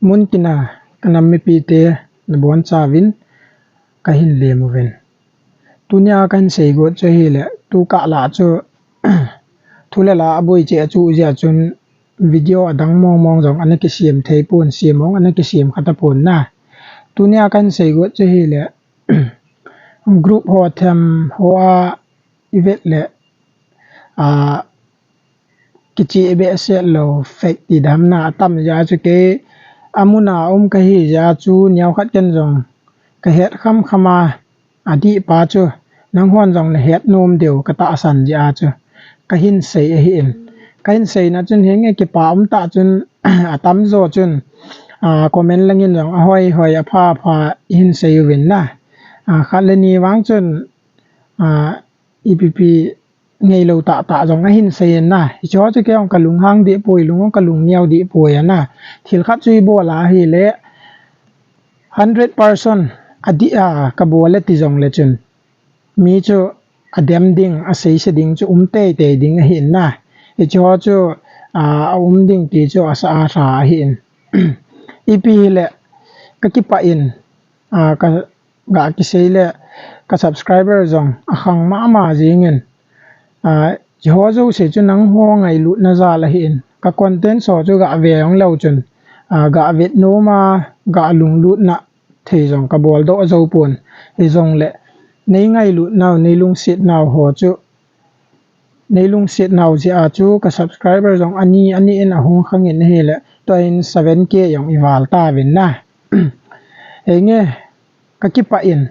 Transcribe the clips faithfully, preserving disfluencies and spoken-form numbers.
Muntina kanam mipite nabonchauvin kahin lemuvin. Tunia kahin seigot chu ahile, tukah lah chu thu le la aboi cheh a chu jeh a chun video adang mong mong jong ana kisem thei pon, sem mong ana kisem kha tapon na. Tunia kahin seigot chu ahile, group ho them hoa ivet le, a, kicheh behseh lou fake ti dam na atam jeh a chu kei amuna um kahi jeh a chu neokhat ken jong kahet kham kham a, adih pa chu nanghon jong nahet nom diu katahsan jeh a chu kahin sei ahin. Kahin seina chun hinge kipa um tah chun atamjo chun, a, comment langin jong ahoi hoi apha apha ihin sei uvin na. A, khat le ni vang chun, a, ipi pi ngeilou tah tah jong ahin sei in na. Hicheho chu kei jong kalunghang deh poi, lung jong kalungneo deh poi ana. Thil khat chu ibol a ahile hundred percent adih a kabol e ti jongle chun mi chu adem ding, aseise ding chu um teitei ding ahin na. Hicheho chu, a, aum ding ti chu asa a lha ahin. Ipi hile kakipah in, a, ka ga kisei le ka subscriber jong akhang mama jingin, a, hicheho jouse chu nangho ngailutna jal ahin, ka content ho chu gave jong leu chun, a, gavet nom a, ga lunglutna thei jong kabol doh jou pon. Hijongle nei ngailutnau, nei lungsetnau ho chu nei lungsetnau jeh a chu ka subscriber jong ani ani in ahung khangin ahile, tuin seven K jong ival tauvin na. Hinge kakipah in,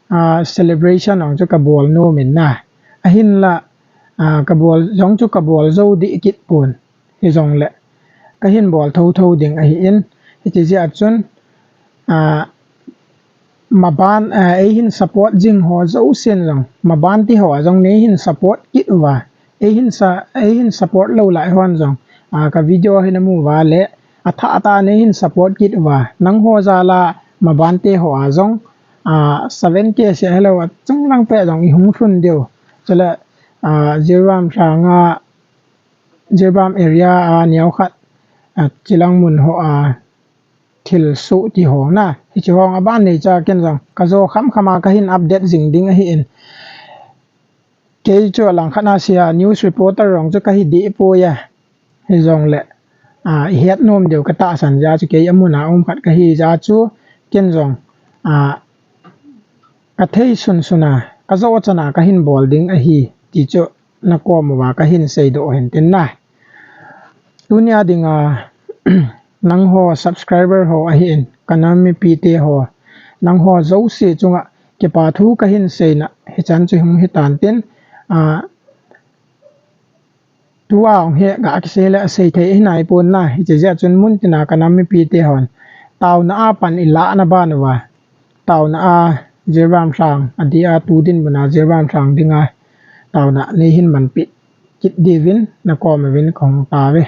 a, celebration jong chu kabol nom in na. Ahinla, a, kabol jong chu kabol jou deh kit pon. Hijongle kahin bol thotho ding ahin, hiti jeh a chun, a, maban, a, eihin support jing ho jousen jong, maban te ho a jong neihin support kit uva, eihin sa-, eihin support lou lai hon jong, a, ka video hi namu uva le athah tah a neihin support kit uva, nangho jal a maban te ho a jong, a, seven K seh hilou a chunglang peh jong ihung lhun diu. Chule, a, Jiribam lhang a, Jiribam area a neokhat, a, chilang mun ho a thilsoh ti ho na, hiche ho aban neicha ken jong kajo kham kham a kahin update jing ding ahin. Kei chu alangkhat a sea news reporter jong chu kahi deh poi a. Hijongle, a, ihet nom diu katahsan jeh a chu kei amun a um khat kahi jeh a chu ken jong, a, kathei sunsun a, kajo chan a kahin bol ding ahi ti chu nakom uva kahin seidoh hin tin na. Tunia dinga, nangho subscriber ho ahin, kanam mipite ho, nangho jouse chunga kipa thu kahin seina hichan chu hung hitan tin, a, tua hung hi ga kisei le asei thei ahi naipon na, hiche jeh a chun muntina kanam mipite hon taona a pan ilahna ban uva, taona a Jiribam lhang, adeh a tu dinmun a Jiribam lhang dinga taona neihin manpi kit diuvin nakom uvin kahung tauve.